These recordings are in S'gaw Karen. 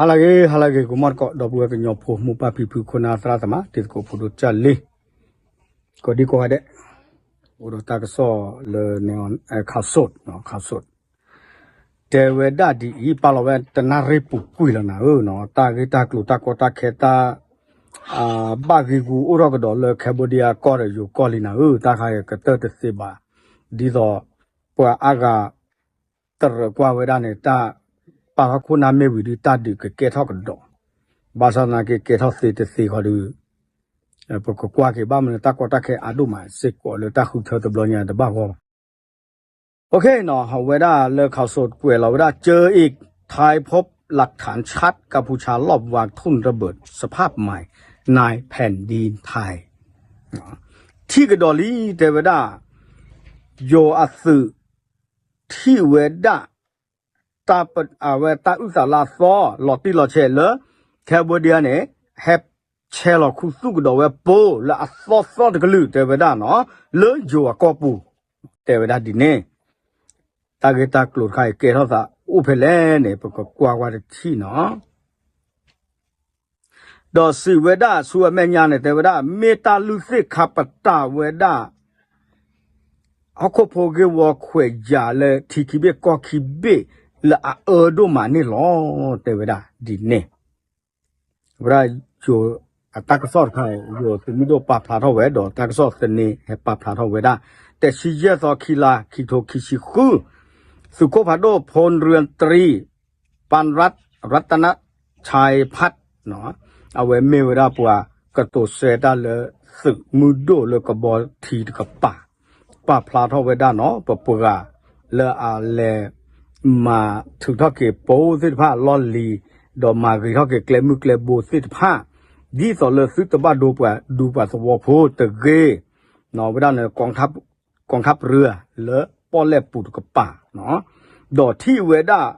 ဟါလၢအဂ့ၤ ဟါလၢအဂ့ၤ ဂီၤမီၢ်တကိး ဒီပုၢ်ဝဲၢ်ကညီဖိ မိၢ်ပၢ်ဖံဖု ခိၣ်နၢ်သရၣ်သမါ တံၤသကိးဖိဒိၣ်ကၢ်လံၤ ကိးဒံကိးဂၤဒဲး, အိၣ်ဒီးတၢ်ကစီၣ်လၢ ခးစိး ခးစိး တဲဝဲဒၣ်ဒ်အံၤ ပာ်လီၤဝဲတနၣ်ရံၣ်ပူၤကွံာ်လီၤနၤဧၢ, တၢ်ဂ့ၢ်တၢ်ကျိၤတၢ်ကီတၢ်ခဲတၢ် ဘၣ်ဂ့ၢ်ဂူအိၣ်ထီၣ်ကဒီးလၢ Cambodia ကီၢ်ဒီးယိၤကီၢ်လံနၤဧၢ, တၢ်ခါအံၤကတၢၢ်တသ့ဘၣ်, ဒ်သိး ပှၤအါဂၤ တရၢကွၢ်ဝဲဒၣ်န့ၣ် တၢ်ပာ်ထီၣ်ခိၣ်နၢ်မ့ၢ်ဝံၤဒုး တၢ်ဒုးကကဲထီၣ်ကဒီး, ဘၣ်ဆၣ်သနာ်က့ ကဲထီၣ်သ့တသ့ဃီဒီး ပကကွၢ်က့ၤ ဘၣ်မနုၤတၢ်ကီတၢ်ခဲအါဒိၣ်မးစ့ၢ်ကီးလၢတၢ်ဃုထၢတဘျီညါတဘၣ်ဂီၢ်ဘၣ်. အဝဲဒၣ်လၢခးစိးကွဲးလီၤဝဲဒၣ် เจออีก ไทยพบหลักฐานชัด กัมพูชาลอบวางทุ่นระเบิดสภาพใหม่ในแผ่นดินไทย ထံၣ်ကဒီးလံ တဲဝဲဒၣ် ယိၤအသုး ထံၣ်ဝဲဒၣ် တၢ်ပ အဝဲတၢ်အုၣ်သးလၢအသီ လီၤတံၢ်လီၤဆဲးလၢ Cambodia န့ၣ် ဟဲဆဲးလီၤခူသူၣ်ကဒီးဝဲပိလၢအသီသီတကလုာ် တဲဝဲဒၣ်နီၤ လၢယိၤအကီၢ်ပူၤ တဲဝဲဒၣ်ဒ်န့ၣ်, တၢ်ဂ့ၢ်တၢ်ကျိၤတခါအံၤ ကဲထီၣ်သးအိၣ်ဖဲလဲၣ်န့ၣ် ပကကွၢ်ကွၢ်တထံၣ်နီၤ. ဒီးစံးဝဲဒၣ်ဆူအမဲာ်ညါန့ၣ် တဲဝဲဒၣ် မ့ၢ်တၢ်လုၢ်သ့ၣ်ခါပတာ်ဝဲဒၣ် ဟီၣ်ခိၣ်ဖိဂ့ၢ်ဝီခွဲးယာ်လၢထံခံဘ့ၣ်ကီၢ်ခံဘ့ၣ်လၢအအၢဒိၣ်မးန့ၣ်လီၤ တဲဝဲဒၣ်ဒ်န့ၣ်, ဝဲဒၣ်ယိၤအတၢ်ကစီၣ်တခါ ယိၤသုးမုၢ်ဒိၣ်ပာ်ဖျါထီၣ်ဝဲ ဒီးတၢ်ကစီၣ်သန့ဟဲပာ်ဖျါထီၣ်ဝဲဒၣ် တဆံယဲၢ်သီ ခံလါ ခံထိခံဆံဃု သုးခိၣ်ဖးဒိၣ် พลเรือนตรี ปานรัตน์ รัตนชัยพัฒน์ အဝဲမ့ၢ်ဝဲဒၣ်ပှၤကတိၤဆၢတၢ်လၢ သုးမုၢ်ဒိၣ်လၢကဘီထံတကပၤ ပာ်ဖျါထီၣ်ဝဲဒၣ်နီၤ ပပှၤလၢအလဲၤမၤထုးထီၣ်က့ၤပိသ့ၣ်တဖၣ်အလီၢ်လံၤ ဒီးမၤဂ့ၤထီၣ်က့ၤကျဲမုၢ်ကျဲဘိသ့ၣ်တဖၣ် ဒ်သိးလၢသုတဘၣ်ဒိပှၤဒူပှၤသဝီဖိတဂ့ၤ ဝဲဒၣ်န့ၣ် กองทัพเรือ လၢပီၣ်လဲၣ်ပူၤတကပၤ ဒီးထံၣ်ဝဲဒၣ်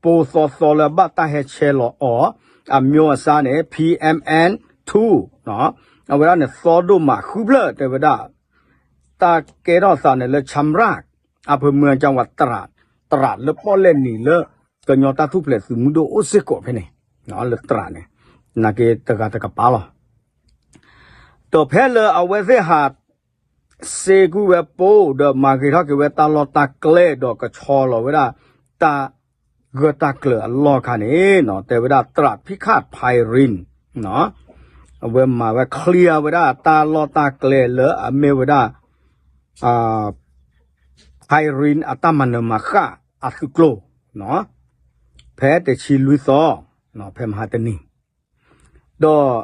ပိသီသီလၢဘၣ်တၢ်ဟဲဆဲးလီၤအီၤ အမျိုးအစားန့ၣ် PMN two အဝဲဒၣ်န့ၣ် သီဒိၣ်မးဃုဖျၢၣ် တဲဝဲဒၣ် တၢ်ကဲထီၣ်သးန့ၣ်လၢ ชำราบ อำเภอเมือง จังหวัดตราด ตราด လၢပီၣ်လဲၣ်နံၤလၢ ကညီတၢ်ထူၣ်ဖျဲးသုးမုၢ်ဒိၣ်အိၣ်စ့ၢ်ကီးဖဲန့ၣ် လၢတရၣ်န့ၣ် နာ်က့တဂၤတကပၤလီၤ. ဒီးဖဲလၢအဝဲသ့ၣ်ဟး စ့ၢ်ကီးဝဲပိ ဒီးမၤဂ့ၤထီၣ်က့ၤဝဲတၢ်လီၢ်တၢ်ကျဲ ဒီးကဆီလီၤဝဲဒၣ် တၢ်ဂၢၢ်တၢ်ကျၢၤအလီၢ်အခါန့ၣ် တဲဝဲဒၣ် ตราดพิฆาต ไพริน အဝဲမၤဝဲ clear ဝဲဒၣ်တၢ်လီၢ်တၢ်ကျဲလၢအမ့ၢ်ဝဲဒၣ် ไพริน အတၢ်မၤနၢၤမၤဃၣ်အသုးကျိၤ ဖဲတဆံလွံၢ်သီ ဖဲမဟါတနံၤ ဒီး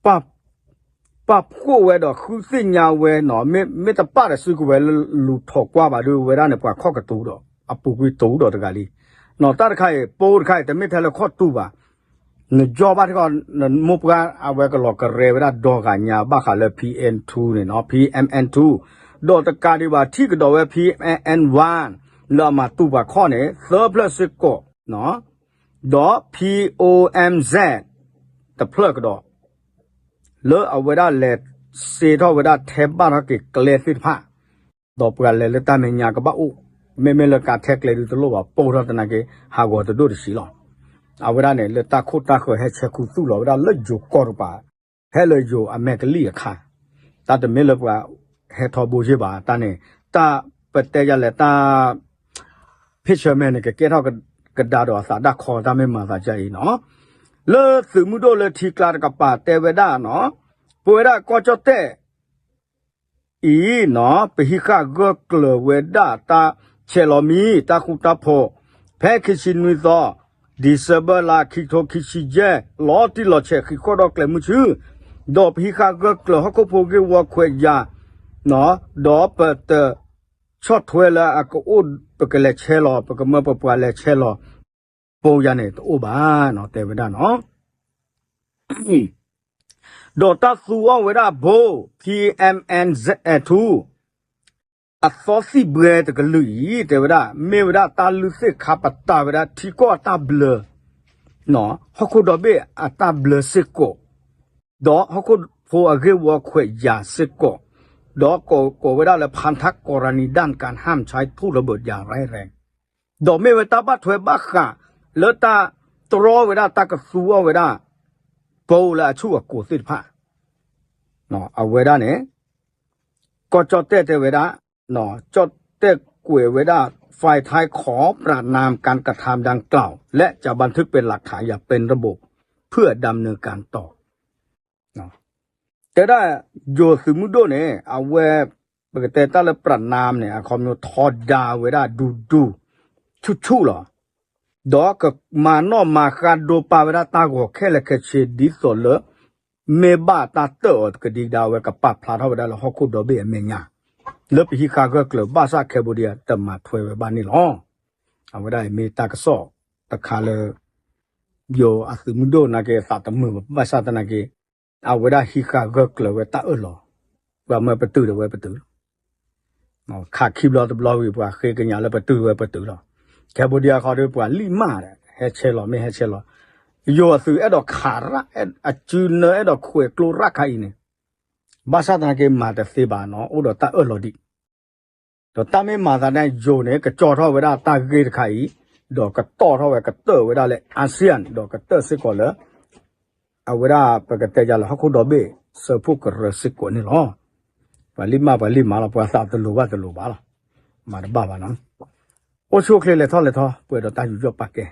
ပာ်ဖှိၣ်ဝဲဒီးဃုသ့ၣ်ညါဝဲနီၤ မ့ၢ်တပာ်ဒီးစုကဝဲၤလၢ လူၤထီၣ်ကွၢ်ဘၣ်ဒီးဝဲဒၣ်န့ၣ် ပှၤခီၣ်ကတူၤဒီး အပူၤကွံာ်တူၤဒီးတဂၤလံ. နီၤတၢ်တခါအံၤ ပိတခါအံၤ တမ့ၢ်ထဲလၢခီၣ်တူၤဘၣ်. နယီၢ်ဘၣ်ထံကီၢ် နမိၢ်ပှၢ်အဝဲကလီၤကရဲဝဲဒၣ်ဒီဂၤညါဘၣ်ဃးလၢ PN two န့ၣ်နီၤ PMN two ဒီးတကးဒံးဘၣ်ထံၣ်ကဒီးဝဲ PMN one လၢအမၤတူၢ်ပှၤခီၣ်န့ၣ် သၢဖျၢၣ်စ့ၢ်ကီး ဒီး POMZ တဖျၢၣ်ကဒီး လၢအဝဲဒၣ်လဲၤစ့ထီၣ်ဝဲဒၣ်ထဲဘၣ်ထီၣ်က့ၤကျဲသ့ၣ်တဖၣ် ဒီးပှၤလဲၤလၢတၢ်မဲာ်ညါကဘၣ်အိၣ် မ့မ့ၢ်လၢကးထဲကျဲဒုးတလိၣ်ဘၣ် ပိၢ်ထီၣ်သနာ်က့ ဟးဂီၤတဒိၣ်တဆံးလီၤ. အဝဲဒၣ်န့ၣ် လၢတၢ်ခိၣ်တၢ်ဃၢၤဟဲဆဲးခူသူၣ်လီၤဝဲဒၣ်လၢယိၤကီၢ်တကပၤ ဖဲလၢယိၤအမဲာ်ကလံၣ်အခါ တၢ်တမ့ၢ်လၢပှၤဟဲထီဘိယ့ၢ်ဘၣ် တၢ်န့ၣ် တၢ်ပတဲယၤလဲၣ်တၢ် ဖ့ၣ်ဆၢမဲာ်န့ၣ် ကကဲထီၣ်ကဒါဒီးအသးဒၣ်ခီ တၢ်မ့ၢ်မၤသးဒ်အံၤနီၤ လၢသုးမုၢ်ဒိၣ်လၢထံကျါတကပၤတဲဝဲဒၣ်နီၤ ပဝဲဒၣ်ကီၢ်ကၠီၣ်တဲၣ် အံၤနီၤ ပဟံးဃာ်ဂၢၢ်ကျၢၤဝဲဒၣ်တၢ်ဆဲးလီၤမံၤ တၢ်ဃူတၢ်ဖိး ဖဲခံဆံနွံသီ December လါ ခံထိခံဆံယဲၢ် လီၤတံၢ်လီၤဆဲး ဃံးဃီၣ်ဒီးကျဲမုၢ်ဆူၣ် ဒီးပဟံးဃာ်ဂၢၢ်ကျၢၤဟီၣ်ခိၣ်ဖိဂ့ၢ်ဝီခွဲးယာ် ဒီးပတဆီၣ်ထွဲလၢအကအိၣ် ပကလဲၤဆဲးလီၤ ပကမၢပပှၤလဲၤဆဲးလီၤ ပိယၤန့ၣ်တအိၣ်ဘၣ်နီၤ တဲဝဲဒၣ်နီၤ ဒီးတၢ်သူအီၣ်ဝဲဒၣ်ဘိ PMN two အသီသံၣ်ဘှဲတကလုာ်အံၤ တဲဝဲဒၣ် မ့ၢ်ဝဲဒၣ်တၢ်လုၢ်သ့ၣ်ခါပတာ်ဝဲဒၣ်ထံကီၢ်အတၢ်ဘျၢ ဟီၣ်ခိၣ်ဒီဘ့ၣ်အတၢ်ဘျၢစ့ၢ်ကီး ဒီးဟီၣ်ခိၣ်ဖိအဂ့ၢ်ဝီခွဲးယာ်စ့ၢ်ကီး ဒီးကိးဝဲဒၣ်လၢ พันธกรณีด้านการห้ามใช้ทุ่นระเบิดอย่างร้ายแรง ဒီးမ့ၢ်ဝဲတၢ်ဘၣ်ထွဲဘၣ်ဃးလၢတၢ် တြီဝဲဒၣ်တၢ်ကသူအီၤဝဲဒၣ် ပိလၢအဆူၣ်အကိၤသ့ၣ်တဖၣ် အဝဲဒၣ်န့ၣ် ကီၢ်ကၠီၣ်တဲၣ်တဲဝဲဒၣ် ကၠီၣ်တဲၣ်ကွဲးဝဲဒၣ် ฝ่ายไทยขอประณามการกระทำดังกล่าว และจะบันทึกเป็นหลักฐานอย่างเป็นระบบ เพื่อดำเนินการต่อ တဲဒၣ် ယိၤသုးမုၢ်ဒိၣ်န့ၣ် အဝဲ ပကတဲတၢ်လၢ ประณาม န့ၣ် အခီပညီထီဒါဝဲဒၣ်ဒူဒူ ဆူၣ်ဆူၣ်လီၤ. ဒီးကမၤနီၣ်မၤဃါဒိပာ်ဝဲဒၣ်တၢ်ဂီၤခဲလၢာ်ခဲဆ့ဒ်သိးလၢ မ့ၢ်ဘၣ်တၢ်တၢၣ်အီၤကဒံကဒါဝဲကပာ်ဖျါထီၣ်ဝဲဒၣ်လၢဟီၣ်ခိၣ်ဒီဘ့ၣ်အမဲာ်ညါ လၢပဟံးဃာ်ဂၢၢ်ကျၢၤ ဘၣ်ဆၣ် Cambodia တမၤထွဲဝဲဘၣ်န့ၣ်လီၤ. အဝဲဒၣ်အံၤမ့ၢ်တၢ်ကစီၣ်တခါလၢ ယိၤအသုးမုၢ်ဒိၣ်နာ်က့ အသးတမုာ်ဘၣ် ဘၣ်ဆၣ်သနာ်က့ အဝဲဒၣ်ဟံးဃာ်ဂၢၢ်ကျၢၤဝဲတၢ်အၢၣ်လီၤ, ပှၤမၢပတုာ်ဒီးဝဲပတုာ်လီၤ. ခးခံဘျီတဘျီဝံၤ ပှၤဃ့ကညးလၢပတုာ်ဝဲပတုာ်လီၤ. Cambodia ခီဒီး ပှၤလံၣ်မးဒီး ဟဲဆဲးလီၤ မ့ၢ်ဟဲဆဲးလီၤ, ယိၤအသုးအဲၣ်ဒိးခးရၣ် အစုနၢအဲၣ်ဒိးခွဲးကျိရၣ်ခါအံၤန့ၣ်, ဘၣ်ဆၣ်သနာ်က့မၤတသ့ဘၣ်နီၤ အိၣ်ဒီးတၢ်အၢၣ်လီၤဒံး ဒီးတၢ်မ့ၢ်မၤသးန့ၣ် ယိၤန့ၣ် ကကၠီထီၣ်ဝဲဒၣ်တၢ်ဂ့ၢ်တခါအံၤ, ဒီးကတီၢ်ထီၣ်ဝဲကတၢၢ်ဝဲဒၣ်လၢ ASEAN ဒီးကတၢၢ်စ့ၢ်ကီးလၢ အဝဲဒၣ်ပကတဲယၤလၢဟီၣ်ခိၣ်ဒီဘ့ၣ် စၢဖှိၣ်ကရၢစ့ၢ်ကီးန့ၣ်လီၤ. ပှၤလံၣ်မးပှၤလံၣ်မးလီၤ ပှၤသးတလိၤဘၣ်တလိၤဘၣ်လီၤ. မၤတဘၣ်ဘၣ်နီၤ. အိၣ်ဆူၣ်အိၣ်ချ့လဲၤထီၣ်လဲၤထီ ပှဲၤဒီးတၢ်ယူးယီၣ်ပာ်ကဲ